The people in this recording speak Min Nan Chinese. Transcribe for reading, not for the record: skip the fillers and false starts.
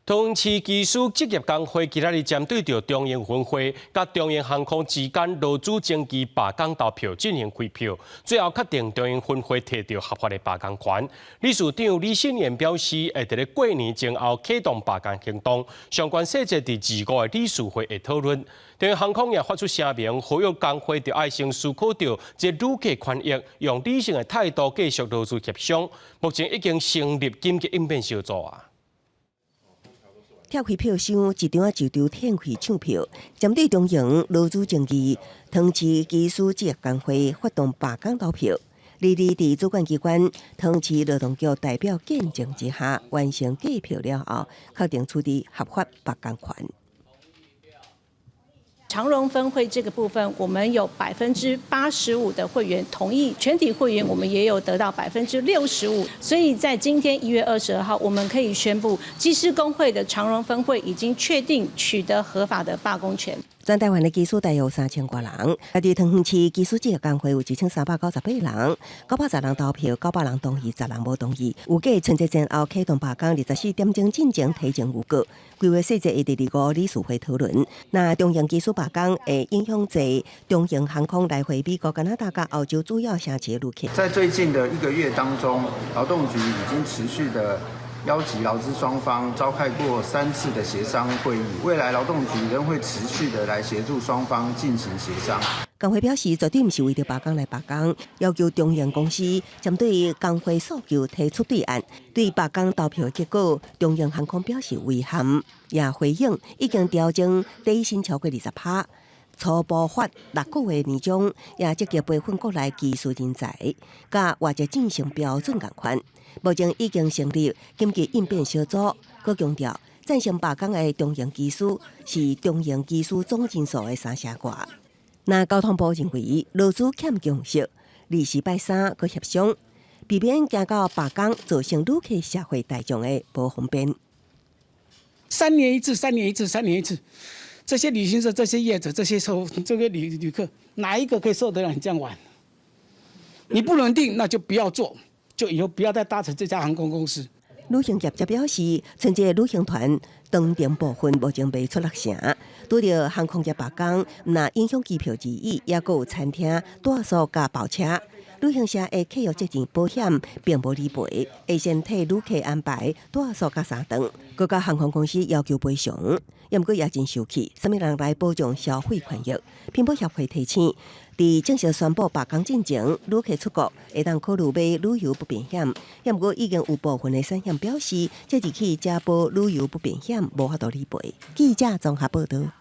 桃園市機師職業工會今仔日針對著長榮分會佮長榮航空之間勞資爭議罷工投票進行開票，最後確定長榮分會提著合法的罷工權。理事長李信言表示，會佇咧過年前後啟動罷工行動，相關細節佇25的理事會會討論。長榮航空也發出聲明，呼籲工會著愛先思考著這旅客權益，用理性的態度繼續勞資協商。目前已經成立緊急應變小組啊。拆開票箱，一張一張天開搶票，針對長榮勞資爭議，桃園市機師職業工會發動罷工投票。22佇主管機關桃園市勞動局代表見證之下，完成計票了後，確定取得合法罷工權。長榮分會這個部分，我們有85%的會員同意，全體會員我們也有得到65%，所以在今天1月22號，我們可以宣布，機師工會的長榮分會已經確定取得合法的罷工權。全台灣的機師大約有3000外人，啊，佇桃園市機師職業工會有1398人，910人投票，900人同意，10人無同意。預計春節前後啟動罷工，24點鐘進前提前預告，規劃細節會佇25理事會討論。若長榮機師罷工會影響坐長榮航空來回美國、加拿大佮歐洲主要城市的旅客。在最近的一個月當中，勞動局已經持續的邀集勞資雙方召開過三次的協商會議，未來勞動局仍會持續的來協助雙方進行協商。工會表示，絕對毋是為著罷工來罷工，要求長榮公司針對工會訴求提出對案。對罷工投票結果，長榮航空表示遺憾，也回應已經調整底薪超過20%，初步發6個月年終，也積極培訓國內技術人才，佮外籍進行標準仝款。目前已經成立緊急應變小組，閣強調贊成罷工的長榮機師是長榮機師總人數的三成外。若交通部認為勞資欠共識，二拜三閣協商，避免行到罷工造成旅客社會大眾的無方便。 3年一次，3年一次，3年一次，這些旅行社、這些業者、這些收這個旅客，哪一個可以受得了你這樣玩？你不穩定，那就不要做，就以後不要再搭乘這家航空公司。旅行業者表示，春節旅行團當場部分目前未出六成，拄著航空業罷工，毋但影響機票而已，也閣有餐廳、住宿佮包車。旅行社的契約責任保險並無理賠，會先替旅客安排住宿佮三頓。閣佮航空公司要求賠償，也毋過也真生氣，啥物人來保障消費權益？品保協會提醒，佇正式宣布罷工進前，旅客出國會當考慮買旅遊不便險。也毋過已經有部分的產險表示，這日起才保旅遊不便險無法度理賠。記者綜合報導。